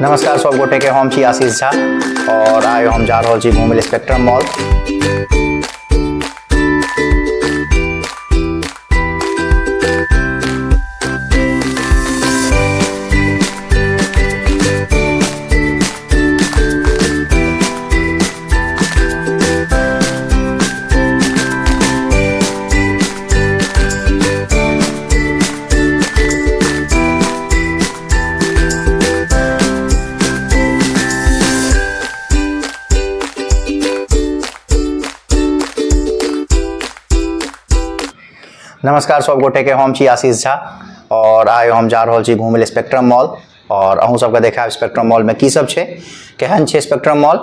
नमस्कार सब गोटे के, हम छी आशीष झा और आइ हम जा रहल छी घूमै स्पेक्ट्रम मॉल। नमस्कार सब गोटे के, हम छी आशीष झा और आइ हम जा रहल छी घूमै स्पेक्ट्रम मॉल और अहूँ सबके देखायब स्पेक्ट्रम मॉल में की सब छै, केहन छै स्पेक्ट्रम मॉल,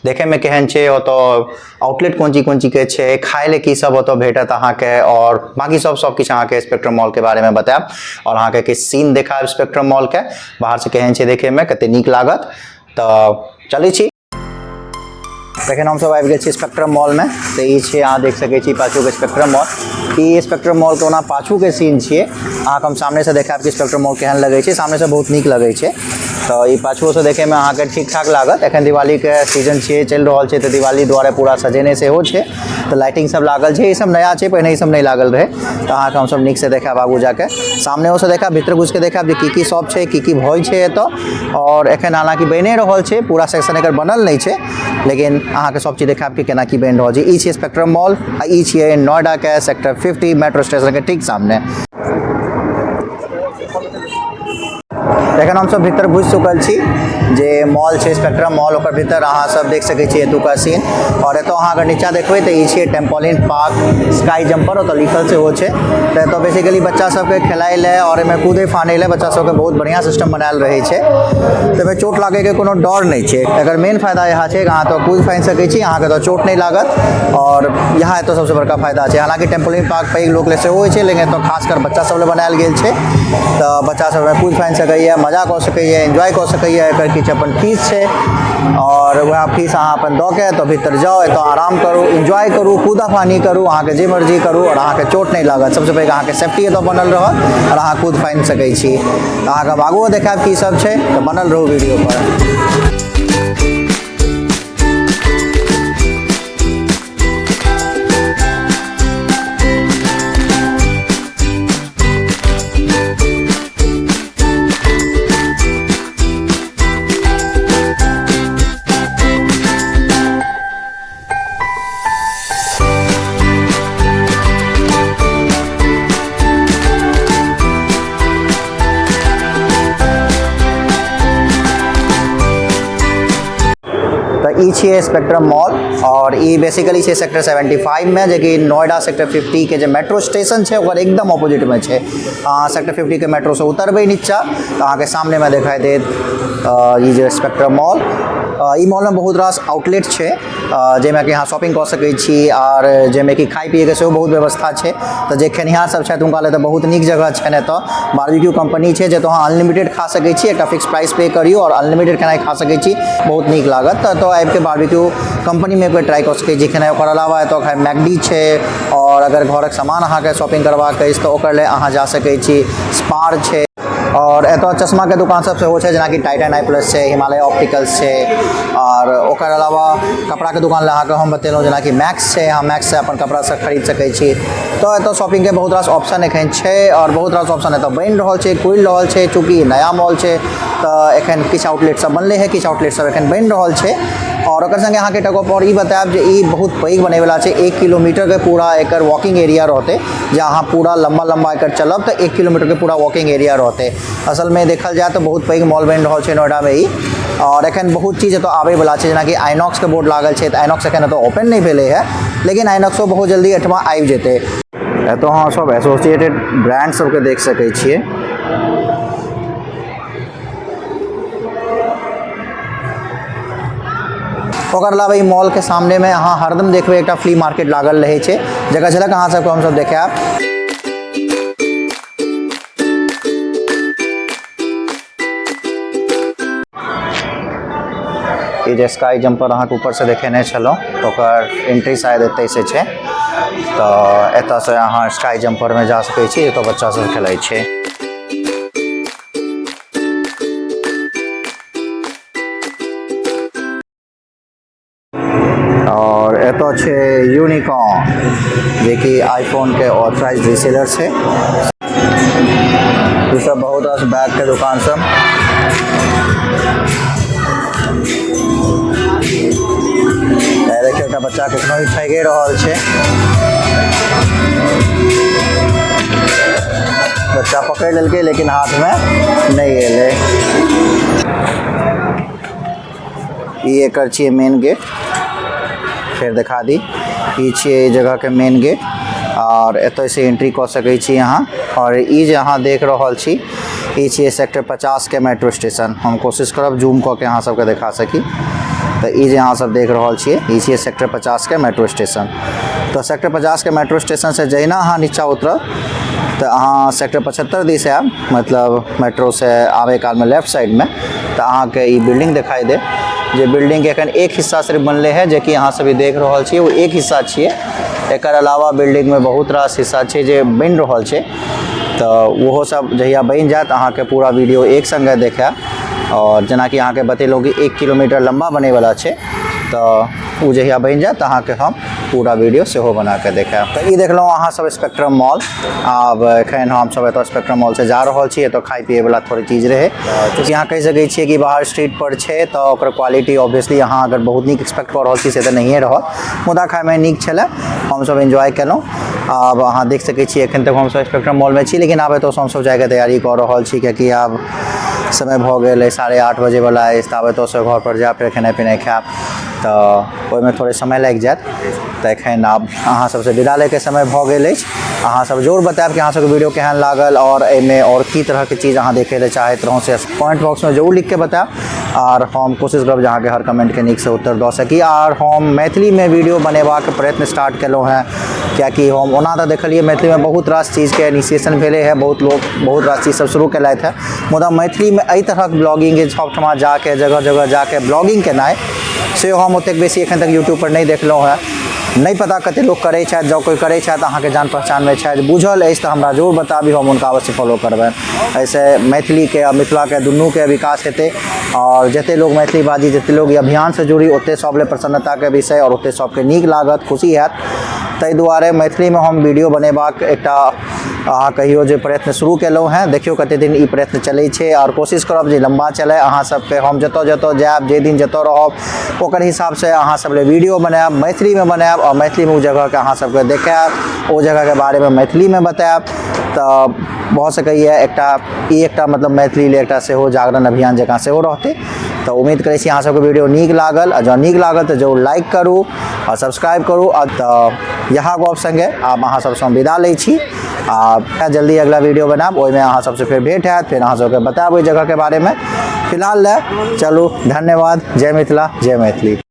देखैमे केहन छै, ओतऽ आउटलेट कोन चीज कोन चीजके छै, खाय लए की सब ओतऽ भेटत अहाँके और बाकी सब सब किछु अहाँके स्पेक्ट्रम मॉलके बारेमे बतायब और अहाँके किछु सीन देखायब स्पेक्ट्रम मॉलके बाहरसँ केहन छै देखैमे, कते नीक लागत। तऽ चलै छी। तखन हमसब आबि गेल छी स्पेक्ट्रम मॉलमे। तऽ ई छै, अहाँ देख सकै छी पाछूके स्पेक्ट्रम मॉल। ई स्पेक्ट्रम मॉलके ओना पाछूके सीन छियै। अहाँके हम सामनेसँ देखायब कि स्पेक्ट्रम मॉल केहन लगै छै। सामनेसँ बहुत नीक लगै छै, तऽ ई पाछुओसँ देखैमे अहाँके ठीक ठाक लागत। एखन दिवालीके सीजन छियै, चलि रहल छै, तऽ दिवाली दुआरे पूरा सजेने सेहो छै, तऽ लाइटिंग सब लागल छै। ई सब नया छै, पहिने ई सब नहि लागल रहै। तऽ अहाँके हमसब नीकसँ देखायब, आगू जाके सामनेओसँ देखायब, भीतर घुसिके देखायब जे की की सब छै, की की होइ छै एतऽ। और एखन हालाँकि बनि रहल छै, पूरा सेक्शन एकर बनल नहि छै, लेकिन अहाँके सब चीज देखायब कि केना की बनि रहल छै। ई छियै स्पेक्ट्रम मॉल आ ई छियै नोएडाके सेक्टर 50 मेट्रो स्टेशनके ठीक सामने। एखन हमसब भीतर घुसि चुकल छी जे मॉल छै स्पेक्ट्रम मॉल, ओकर भीतर अहाँ सब देख सकै छी एतुका सीन। और एतऽ अहाँ अगर नीचा देखबै तऽ ई छियै टेम्पोलिन पार्क स्काई जम्पर, ओतऽ लिखल सेहो छै। तऽ एतऽ बेसिकली बच्चा सबके खेलाइ लए और एहिमे कूदै फानै लए बच्चा सबके बहुत बढ़िआँ सिस्टम बनायल रहै छै, तऽ एहिमे चोट लागैके कोनो डर नहि छै। एकर मेन फायदा इएह छै कि अहाँ एतऽ कूदि फानि सकै छी, अहाँके एतऽ चोट नहि लागत और इएह एतऽ सबसँ बड़का फायदा छै। हालाँकि टेम्पोलिन पार्क पैघ लोक लए सेहो होइ छै, लेकिन एतऽ खासकर बच्चा सब लए बनायल गेल छै। तऽ बच्चा सब एहिमे कूदि फानि सकैए, मजा कऽ सकैए, एन्जॉय कऽ सकैए। एकर किछु अपन फीस छै और वएह फीस अहाँ अपन दऽ के तऽ भीतर जाउ, एतऽ आराम करू, एन्जॉय करू, कूदा फानी करू, अहाँके जे मर्जी करू और अहाँके चोट नहि लागत। सबसँ पैघ अहाँके सेफ्टी एतऽ बनल रहत और अहाँ कूदि फानि सकै छी। तऽ अहाँके हम आगुओ देखायब की सब छै, तऽ बनल रहू वीडियो पर। तऽ ई छियै स्पेक्ट्रम मॉल और ई बेसिकली छै सेक्टर 75 में, जेकि नोएडा सेक्टर 50 के जे मेट्रो स्टेशन छै ओकर एकदम ऑपोजिट में छै। अहाँ सेक्टर 50 के मेट्रो से उतरबै नीचा तऽ अहाँके सामने में देखाई देत ई जे स्पेक्ट्रम मॉल। ई मॉल में बहुत रास आउटलेट छै जाहिमे कि अहाँ शॉपिंग कऽ सकै छी और जाहिमे कि खाइ पियैके सेहो बहुत व्यवस्था छै। तऽ जे खेनिहार सब छथि हुनका लेल तऽ बहुत नीक जगह छनि। एतऽ बारबेक्यू कंपनी छै जतऽ अहाँ अनलिमिटेड खा सकै छी। एकटा फिक्स प्राइस पे करियौ और अनलिमिटेड खेनाइ खा सकै छी, बहुत नीक लागत। तऽ एतऽ आबिके बारबेक्यू कंपनीमे एक बेर ट्राई कऽ सकै छी खेनाइ। ओकर अलावा एतऽ खाइ मैकडी छै और अगर घरक सामान अहाँके शॉपिंग करबाक अछि तऽ ओकर लेल अहाँ जा सकै छी, स्पार छै। और एतऽ चश्माके दोकान सब सेहो छै, जेनाकि टाइटन आई प्लस छै, हिमालय ऑप्टिकल्स छै। और ओकर अलावा कपड़ाके दोकान लए अहाँके हम बतेलहुँ, जेनाकि मैक्स छै, अहाँ मैक्ससँ अपन कपड़ा सब खरीद सकै छी। तऽ एतऽ शॉपिंगके बहुत रास ऑप्शन एखन छै और बहुत रास ऑप्शन एतऽ बनि रहल छै, खुलि रहल छै। चूँकि नया मॉल छै तऽ एखन किछु आउटलेट सब बनलै हँ, किछु आउटलेट सब एखन बनि रहल छै। और ओकर संगे अहाँके एकटा गप आओर ई बतायब जे ई बहुत पैघ बनैवला छै। 1 किलोमीटरके पूरा एकर वॉकिंग एरिया रहतै, जे अहाँ पूरा लम्बा लम्बा एकर चलब तऽ 1 किलोमीटरके पूरा वॉकिंग एरिया रहतै। असलमे देखल जाय तऽ बहुत पैघ मॉल बनि रहल छै नोएडामे ई। और एखन बहुत चीज एतऽ आबैवला छै, जेनाकि आइनॉक्सके बोर्ड लागल छै, तऽ आइनॉक्स एखन एतऽ ओपन नहि भेलै हँ, लेकिन आइनॉक्सो बहुत जल्दी एहिठमा आबि जेतै। एतऽ अहाँ सब एसोसिएटेड ब्रांड सबके देख सकै छियै। ओकर अलावा ई मॉलके सामनेमे अहाँ हरदम देखबै एकटा फ्ली मार्केट लागल रहै छै, जकर झलक अहाँ सबके हमसब देखायब। ई जे स्काई जम्पर अहाँके ऊपरसँ देखेने छलहुँ ओकर एंट्री शायद एतहिसँ छै, तऽ एतऽसँ अहाँ स्काई जम्परमे जा सकै छी। एतऽ बच्चा सब खेलाइ छै। एतऽ छै यूनिकॉर्न, जेकि आईफोनके ऑथराइज रिसेलर छै। ई सब बहुत रास बैगके दुकान सब। देखियौ, एकटा बच्चा कखनो भी ठगे रहल छै। बच्चा पकड़ि लेलकै, लेकिन हाथमे नहि एलै। ई एकर छियै मेन गेट। फेर देखा दी, ई छियै एहि जगहके मेन गेट आओर एतयसँ एंट्री कऽ सकै छी अहाँ। आओर ई जे अहाँ देख रहल छी, ई छियै सेक्टर 50के मेट्रो स्टेशन। हम कोशिश करब जूम कऽ के अहाँ सबके देखा सकी। तऽ ई जे अहाँ सब देख रहल छियै, ई छियै सेक्टर 50के मेट्रो स्टेशन। तऽ सेक्टर 50के मेट्रो स्टेशनसँ जहिना अहाँ नीचा उतरब, तऽ अहाँ सेक्टर 75 दिस आयब, मतलब मेट्रोसँ आबै कालमे लेफ्ट साइडमे, तऽ अहाँके ई बिल्डिंग देखाई देत, जे बिल्डिंगके एखन एक हिस्सा सिर्फ बनलै है, जेकि अहाँ सब ई देख रहल छियै, ओ एक हिस्सा छियै। एकर अलावा बिल्डिंगमे बहुत रास हिस्सा छै जे बनि रहल छै। तऽ ओहो सब जहिया बनि जायत, अहाँके पूरा वीडियो एक सङ्गे देखायब। आओर जेनाकि अहाँके बतेलहुँ कि 1 किलोमीटर लम्बा बनैवला छै, तऽ ओ जहिया बनि जायत, तऽ अहाँके हम पूरा वीडियो सेहो बना के देखायब। तऽ ई देखलहुँ अहाँ सब स्पेक्ट्रम मॉल। आब एखन हमसब एतऽ स्पेक्ट्रम मॉलसँ जा रहल छी। एतऽ खाइ पियैवला थोड़े चीज रहै। चूँकि अहाँ कहि सकै छियै कि बाहर स्ट्रीट पर छै, तऽ ओकर क्वालिटी ऑब्वियसली अहाँ अगर बहुत नीक एक्सपेक्ट कऽ रहल छी, से तऽ नहिए रहत, मुदा खाइमे नीक छलै, हमसब एन्जॉय केलहुँ। आब अहाँ देख सकै छी, एखन तक हमसब स्पेक्ट्रम मॉलमे छी, लेकिन आब एतऽसँ हमसब जाइके तैयारी कऽ रहल छी, कियाकि आब समय भऽ गेल अइ 8:30 बजेवला अछि। तऽ आब एतऽसँ घरपर जायब, फेर खेनाइ पिनाइ खायब, तऽ ओहिमे थोड़े समय लागि जायत। तऽ एखन आब अहाँ सबसँ विदा लैके समय भऽ गेल अछि। अहाँ सब जरूर बतायब कि अहाँ सबके वीडियो केहन लागल आओर एहिमे आओर की तरहके चीज अहाँ देखै लए चाहैत रहौँ, से कमेंट बॉक्समे जरूर लिखके बतायब। आर हम कोशिश करब जे अहाँके हर कमेंटके नीकसँ उत्तर दऽ सकी। आर हम मैथिलीमे वीडियो बनेबाक प्रयत्न स्टार्ट केलहुँ हेँ, कियाकि हम ओना तऽ देखलियै मैथिलीमे बहुत रास चीजके इनिशिएशन भेलै हेँ, बहुत लोक बहुत रास चीज सब शुरू केलथि हेँ, मुदा मैथिलीमे एहि तरहक ब्लॉगिंग, सबठमा जाके, जगह जगह जाके ब्लॉगिंग केनाइ, से हम ओतेक बेसी एखन तक यूट्यूबपर नहि देखलहुँ हेँ। नहि पता कतेक लोक करै छथि। जँ कोइ करै छथि, अहाँके जान पहचानमे छथि, बुझल अछि, तऽ हमरा जरूर बताबी, हम हुनका अवश्य फॉलो करबनि। एहिसँ मैथिलीके आ मिथिलाके दुनूके विकास हेतै। आओर जतेक लोक मैथिली बाजी, जतेक लोक ई अभियानसँ जुड़ी, ओतेक सभ लेल प्रसन्नताके विषय आओर ओतेक सभके नीक लागत, खुशी हैत। ताहि दुआरे मैथिलीमे हम वीडियो बनेबाक एकटा अहाँ कहियौ जे प्रयत्न शुरू केलहुँ हेँ। देखियौ कतेक दिन ई प्रयत्न चलै छै। आओर कोशिश करब जे लम्बा चलै। अहाँ सबके हम जतऽ जतऽ जायब, जाहि दिन जतऽ रहब, ओकर हिसाबसँ अहाँ सब लए वीडियो बनायब, मैथिलीमे बनायब आओर मैथिलीमे ओ जगहके अहाँ सबके देखायब, ओ जगहके बारेमे मैथिलीमे बतायब। तऽ भऽ सकैए एकटा ई एकटा मतलब मैथिली लए एकटा सेहो जागरण अभियान जकाँ सेहो रहतै। तऽ उम्मीद करै छी अहाँ सबके वीडियो नीक लागल। आ जँ नीक लागल तऽ जरूर लाइक करू आ सब्सक्राइब करू। आ तऽ इएह गप सङ्गे आब अहाँ सबसँ हम विदा लै छी। आ जल्दी अगला वीडियो बनायब, ओहिमे अहाँ सबसँ फेर भेंट हैत, फेर अहाँ सबके बतायब ओहि जगहके बारेमे। फिलहाल लए चलू, धन्यवाद। जय मिथिला, जय मैथिली।